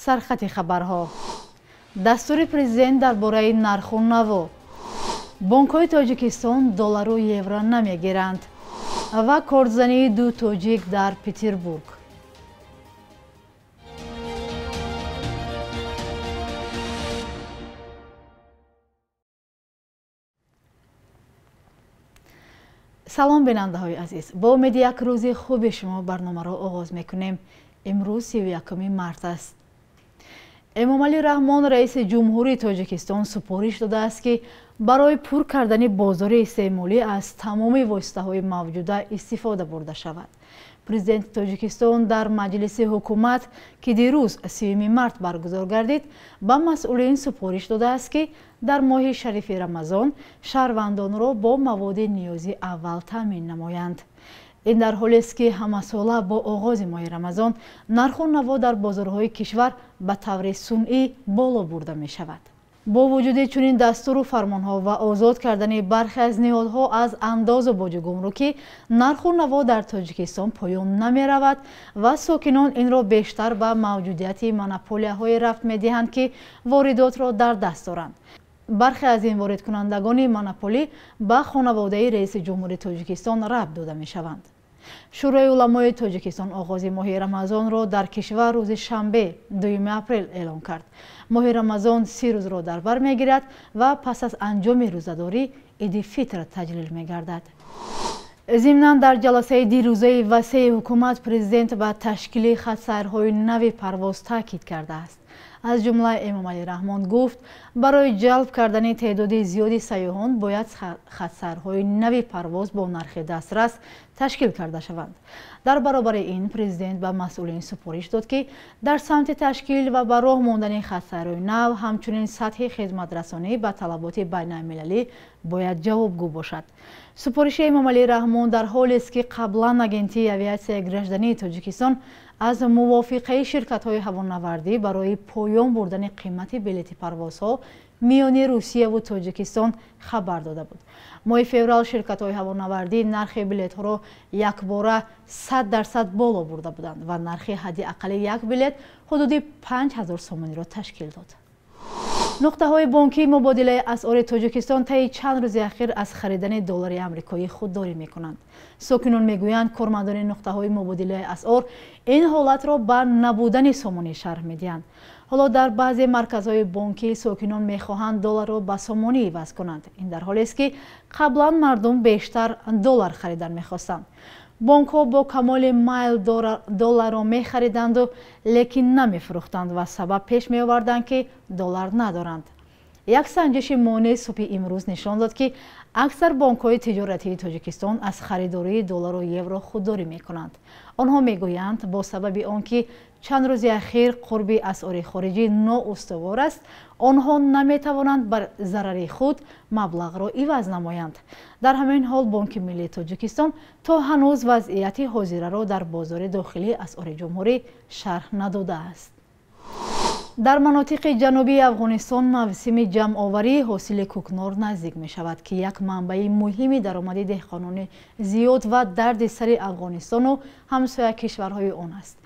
Сархати хабарҳо. Дастури президент дар бораи нарху наво. Бонкҳои Тоҷикистон доллару евро намегиранд. Ва кордзании ду тоҷик дар Петербург. Салом, бинандаҳои азиз. Бо умеди як рӯзи хуби шумо барномаро оғоз мекунем. Имрӯз 31 март аст. Эмомалӣ Раҳмон, раиси ҷумҳурии Тоҷикистон, супориш додааст, ки барои пур кардани бозори истеъмолӣ аз тамоми воситаҳои мавҷуда истифода бурда шавад. Президенти Тоҷикистон дар маҷлиси ҳукумат, ки дирӯз 30 март баргузор гардид, ба масъулин супориш додааст, ки дар моҳи шарифи Рамазон шаҳрвандонро бо маводи ниёзи аввал таъмин намоянд. Ин дар ҳолест, ки ҳамасола бо оғози моҳи Рамазон нарху наво дар бозорҳои кишвар ба таври сунъӣ боло бурда мешавад. Бо вуҷуди чунин дастуру фармонҳо ва озод кардани бархе аз ниҳодҳо аз андозу боҷу гумрукӣ, нарху наво дар Тоҷикистон поён намеравад ва сокинон инро бештар ба мавҷудияти монополияҳое рафт медиҳанд, ки воридотро дар даст доранд. Бархе аз ин воридкунандагони монополӣ ба хонаводаи раиси ҷумҳури Тоҷикистон рабт дода мешаванд. Шӯрои уламои Тоҷикистон оғози моҳи Рамазонро дар кишвар рӯзи шанбе, 2 апрел эълон кард. Моҳи Рамазон 30 рӯзро дар бар мегирад ва пас аз анҷоми рӯзадорӣ Иди Фитр таҷлил мегардад. Зимнан, дар ҷаласаи дирӯзаи васеи ҳукумат президент ба ташкили хатсайрҳои нави парвоз таъкид кардааст. Аз ҷумла Эмомалӣ Раҳмон гуфт, барои ҷалб кардани теъдоди зиёди сайёҳон бояд хатсайрҳои нави парвоз бо нархи дастрас ташкил карда шаванд. Дар баробари ин президент ба масъулин супориш дод, ки дар самти ташкил ва ба роҳ мондани хатсайрҳои нав, ҳамчунин сатҳи хизматрасонӣ ба талаботи байналмилалӣ бояд ҷавобгӯ бошад. Супориши Эмомалӣ Раҳмон дар ҳолест, ки қаблан Агентии авиатсияи граждании Тоҷикистон аз мувофиқаи ширкатҳои ҳавонавардӣ барои поён бурдани қимати билети парвозҳо миёни Русияву Тоҷикистон хабар дода буд. Моҳи феврал ширкатҳои ҳавонавардӣ нархи билетҳоро якбора 100% боло бурда буданд ва нархи ҳадди аққали як билет ҳудуди 5000 сомониро ташкил дод. Нуқтаҳои бонкии мубодилаи асъори Тоҷикистон таи чанд рӯзи ахир аз харидани доллари амрикоӣ худдорӣ мекунанд. Сокинон мегӯянд, кормандони нуқтаҳои мубодилаи асъор ин ҳолатро ба набудани сомонӣ шарҳ медиҳанд. Ҳоло дар баъзе марказҳои бонкӣ сокинон мехоҳанд долларро ба сомонӣ иваз кунанд. Ин дар ҳолест, ки қаблан мардум бештар доллар харидан мехостанд. Бонкҳо бо камоли майл долларро мехариданду, лекин намефурӯхтанд ва сабаб пеш меоварданд, ки доллар надоранд. Як санҷиши монеъ субҳи имрӯз нишон дод, ки аксар бонкҳои тиҷоратии Тоҷикистон аз харидории доллару евро худдорӣ мекунанд. Онҳо мегӯянд, бо сабаби он ки чанд рӯзи ахир қурби асъори хориҷӣ ноустувор аст, онҳо наметавонанд бар зарари худ маблағро иваз намоянд. Дар ҳамин ҳол Бонки Миллии Тоҷикистон то ҳанӯз вазъияти ҳозираро дар бозори дохилии асъори ҷумҳурӣ шарҳ надодааст. Дар манотиқи ҷанубии Афғонистон мавсими ҷамъоварии ҳосили кӯкнор наздик мешавад, ки як манбаи муҳими даромади деҳқонони зиёд ва дарди сари Афғонистону ҳамсоя кишварҳои он аст.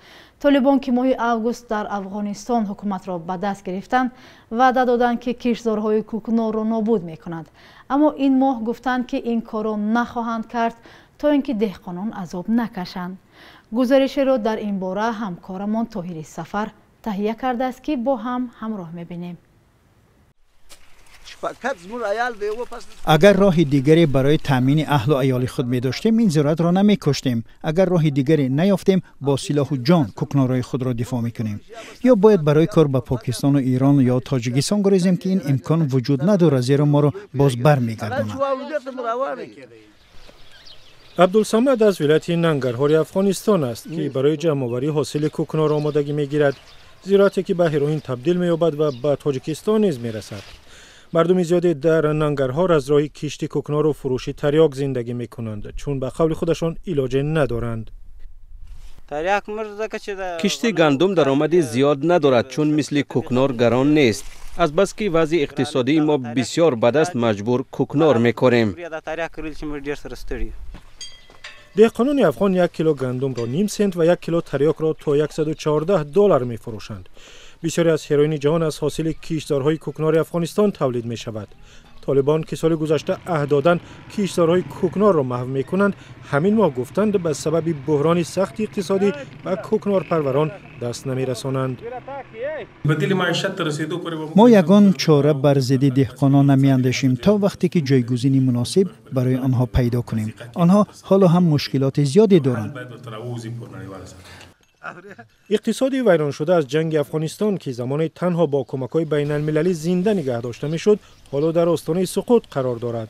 Толибон, ки моҳи август дар Афғонистон ҳукуматро ба даст гирифтанд, ваъда доданд, ки киштзорҳои кӯкнорро нобуд мекунанд. Аммо ин моҳ гуфтанд, ки ин корро нахоҳанд кард, то ин ки деҳқонон азоб накашанд. Гузоришеро дар ин бора ҳамкорамон Тоҳири Сафар таҳия кардааст, ки бо ҳам ҳамроҳ мебинем. Агар роҳи дигаре барои таъмини аҳлу аёли худ медоштем, ин зироатро намекуштем. Агар роҳи дигаре наёфтем, бо силоҳу ҷон кӯкнорҳои худро дифоъ мекунем. Ё бояд барои кор ба Покистону Ирон ё Тоҷикистон гурезем, ки ин имкон вуҷуд надорад, зеро моро боз бармегардонанд. Абдулсамад аз вилояти Нангарҳори Афғонистон аст, ки барои ҷамъоварии ҳосили кӯкнор омодагӣ мегирад, зироате ки ба ҳероин табдил меёбад ва ба Тоҷикистон низ мерасад. Мардуми зиёде дар Нангарҳор аз роҳи кишти кӯкнору фурӯши тарёк зиндагӣ мекунанд, чун ба қавли худашон илоҷе надоранд. Кишти гандум даромади зиёд надорад, чун мисли кӯкнор гарон нест. Азбаски вазъи иқтисодии мо бисёр бад аст, маҷбур кӯкнор мекорем. Деҳқонони афғон 1 кило гандумро ним сент ва 1 кило тарёкро то 114 доллар мефурӯшанд. Бисёре аз ҳероини ҷаҳон аз ҳосили киштзорҳои кӯкнори Афғонистон тавлид мешавад. Толибон, ки соли гузашта аҳд доданд киштзорҳои кӯкнорро маҳв мекунанд, ҳамин моҳ гуфтанд ба сабаби буҳрони сахти иқтисодӣ ба кӯкнорпарварон даст намерасонанд. Мо ягон чора бар зидди деҳқонон намеандешем то вақте ки ҷойгузини муносиб барои онҳо пайдо кунем. Онҳо ҳоло ҳам мушкилоти зиёде доранд. Иқтисоди вайроншуда аз ҷанги Афғонистон, ки замоне танҳо бо кӯмакҳои байналмилалӣ зинда нигаҳ дошта мешуд, ҳоло дар остонаи суқут қарор дорад.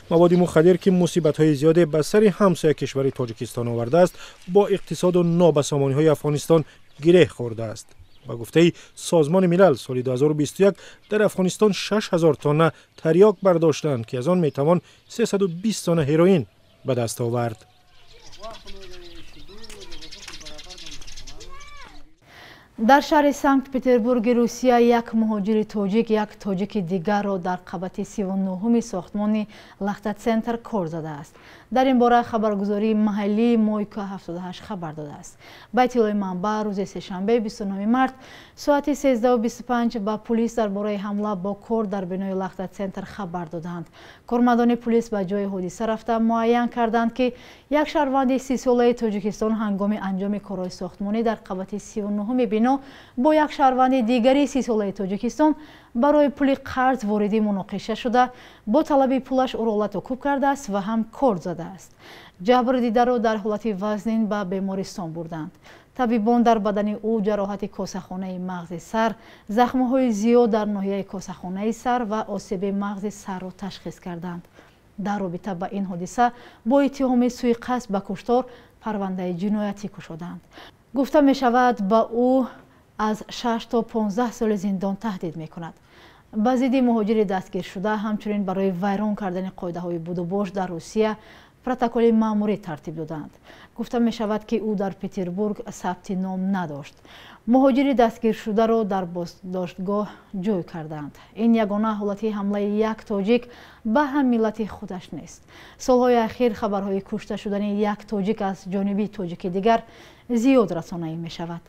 Маводи мухаддир, ки мусибатҳои зиёде ба сари ҳамсоя кишвари Тоҷикистон овардааст, бо иқтисоду нобасомониҳои Афғонистон гиреҳ хӯрдааст. Ба гуфтаи Созмони Милал, соли 2021 дар Афғонистон 6000 тонна тарёк бардоштаанд, ки аз он метавон 320 тонна ҳероин ба даст овард. Дар шаҳри Санкт-Петербурги Русия як муҳоҷири тоҷик як тоҷики дигарро дар қабати 39-уми сохтмони Лахта-центр кор задааст. Дар ин бора хабаргузории маҳаллии Мойка 78 хабар додааст. Ба иттилои манбаъ, рӯзи сешанбе 29 март соати 13:25 ба пулис дар бораи ҳамла бо кор дар бинои Лахта-центр хабар доданд. Кормандони пулис ба ҷои ҳодиса рафта муайян карданд, ки як шаҳрванди 30-солаи Тоҷикистон ҳангоми анҷоми корҳои сохтмонӣ дар қабати 39-уми бино бо як шаҳрванди дигари 30-солаи Тоҷикистон барои пули қарз вориди муноқиша шуда, бо талаби пулаш ӯро лату кӯб кардааст ва ҳам кор задааст. Ҷабрдидаро дар ҳолати вазнин ба бемористон бурданд. Табибон дар бадани ӯ ҷароҳати косахонаи мағзи сар, захмҳои зиёд дар ноҳияи косахонаи сар ва осеби мағзи сарро ташхис карданд. Дар робита ба ин ҳодиса бо иттиҳоми суиқасд ба куштор парвандаи ҷиноятӣ кушоданд. Гуфта мешавад, ба ӯ аз 6 то 15 соли зиндон таҳдид мекунад. Ба зидди муҳоҷири дастгиршуда ҳамчунин барои вайрон кардани қоидаҳои будубош дар Русия протоколи маъмурӣ тартиб доданд. Гуфта мешавад, ки ӯ дар Петербург сабти ном надошт. Муҳоҷири дастгиршударо дар боздоштгоҳ ҷой карданд. Ин ягона ҳолати ҳамлаи як тоҷик ба ҳаммиллати худаш нест. Солҳои ахир хабарҳои кушта шудани як тоҷик аз ҷониби тоҷики дигар зиёд расонаӣ мешавад.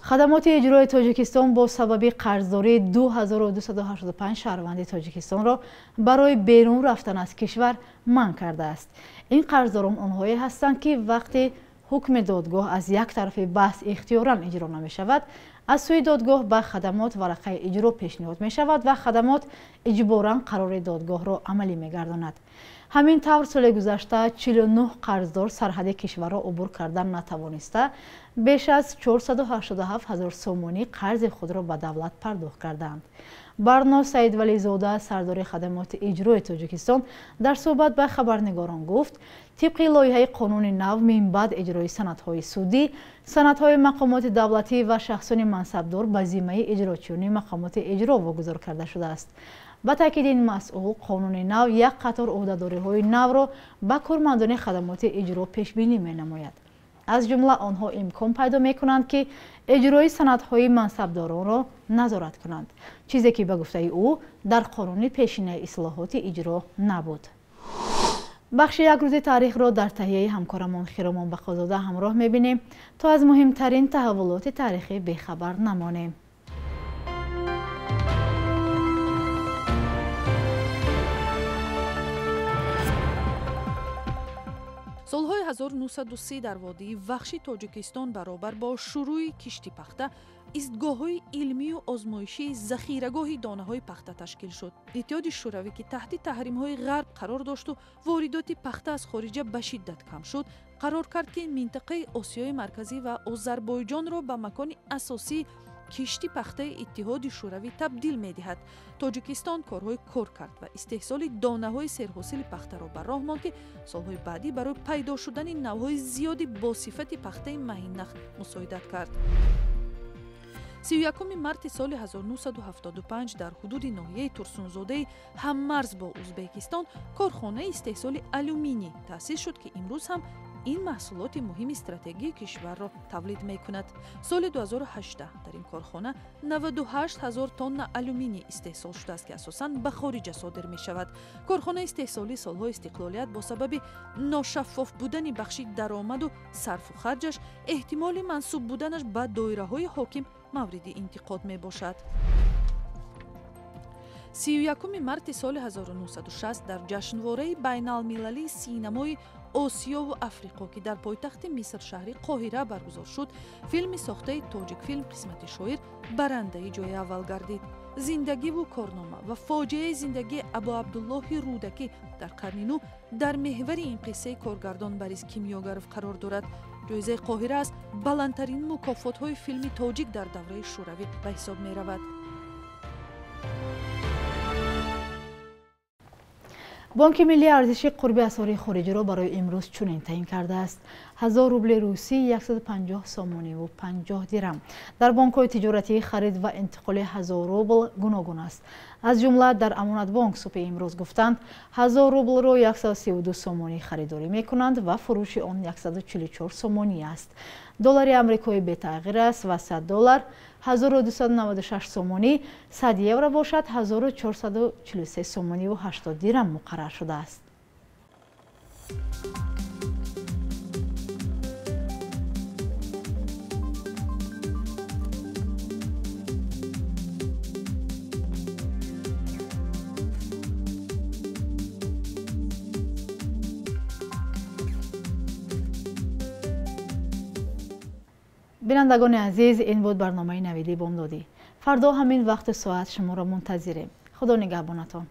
Хадамоти иҷрои Тоҷикистон бо сабаби қарздории 2285 шаҳрванди Тоҷикистонро барои берун рафтан аз кишвар манъ кардааст. Ин қарздорон онҳое ҳастанд, ки вақти ҳукми додгоҳ аз як тарафи баҳс ихтиёран иҷро намешавад, аз сӯи додгоҳ ба хадамот варақаи иҷро пешниҳод мешавад ва хадамот иҷборан қарори додгоҳро амалӣ мегардонад. Ҳамин тавр, соли гузашта 49 қарздор сарҳади кишварро убур кардан натавониста, беш аз 487 ҳазор сомонӣ қарзи худро ба давлат пардохт карданд. Барно Саидвализода, сардори хадамоти иҷрои Тоҷикистон, дар суҳбат ба хабарнигорон гуфт, тибқи лоиҳаи қонуни нав минбаъд иҷрои санадҳои судӣ, санадҳои мақомоти давлатӣ ва шахсони мансабдор ба зиммаи иҷрочиёни мақомоти иҷро вогузор карда шудааст. Ба таъкиди ин масъул, қонуни нав як қатор ӯҳдадориҳои навро ба кормандони хадамоти иҷро пешбинӣ менамояд. Аз ҷумла онҳо имкон пайдо мекунанд, ки иҷрои санадҳои мансабдоронро назорат кунанд, чизе ки ба гуфтаи ӯ дар қонуни пешинаи ислоҳоти иҷро набуд. Бахши як рӯзи таърихро дар таҳияи ҳамкорамон Хиромон Бақозода ҳамроҳ мебинем, то аз муҳимтарин таҳаввулоти таърихӣ бехабар намонем. Солҳои 1930 дар водии Вахши Тоҷикистон баробар бо шурӯи кишти пахта истгоҳҳои илмию озмоишии захирагоҳи донаҳои пахта ташкил шуд. Иттиҳоди Шӯравӣ, ки таҳти таҳримҳои ғарб қарор дошту воридоти пахта аз хориҷа ба шиддат кам шуд, қарор кард, ки минтақаи Осиёи Марказӣ ва Озарбойҷонро ба макони асосии кишти пахтаи Иттиҳоди Шӯравӣ табдил медиҳад. Тоҷикистон корҳои кор кард ва истеҳсоли донаҳои серҳосили пахтаро ба роҳ монд, ки солҳои баъдӣ барои пайдо шудани навъҳои зиёди босифати пахтаи маҳиннах мусоидат кард. 31 марти соли 1975 дар ҳудуди ноҳияи Турсунзодаи ҳаммарз бо Узбекистон корхонаи истеҳсоли алюминий таъсис шуд, ки имрӯз ҳам ин маҳсулоти муҳими стратегии кишварро тавлид мекунад. Соли 2018 дар ин корхона 98 ҳазор тонна алюминий истеҳсол шудааст, ки асосан ба хориҷа содир мешавад. Корхонаи истеҳсолии солҳои истиқлолият бо сабаби ношаффоф будани бахши даромаду сарфу харҷаш эҳтимоли мансуб буданаш ба доираҳои ҳоким мавриди интиқод мебошад. 31 марти соли 1960 дар ҷашнвораи байналмилалии синамои Осиёву Африқо, ки дар пойтахти Миср, шаҳри Қоҳира баргузор шуд, филми сохтаи Тоҷикфилм «Қисмати шоир» барандаи ҷои аввал гардид. Зиндагиву корнома ва фоҷиаи зиндагии Абу Абдуллоҳи Рӯдакӣ дар қарни нӯ дар меҳвари ин қиссаи коргардон Борис Кимёгаров қарор дорад. Ҷоизаи Қоҳира аз баландтарин мукофотҳои филми тоҷик дар давраи Шӯравӣ ба ҳисоб меравад. Бонки Миллӣ арзиши қурби асъори хориҷиро барои имрӯз чунин таъин кардааст: 1000 рубли русӣ 150 сомониву 50 дирам. Дар бонкҳои тиҷоратии харид ва интиқоли 1000 рубл гуногун аст. Аз ҷумла дар Амонатбонк субҳи имрӯз гуфтанд, 1000 рублро 132 сомонӣ харидорӣ мекунанд ва фурӯши он 144 сомонӣ аст. Доллари амрикоӣ бетағйир аст ва 100 доллар 1296 сомонӣ, 100 евро бошад 1443 сомониву 80 дирам муқаррар шудааст. Бинандагони азиз, ин буд барномаи Навиди бомдодӣ. Фардо ҳамин вақту соат шуморо мунтазирем. Худо нигаҳбонатон.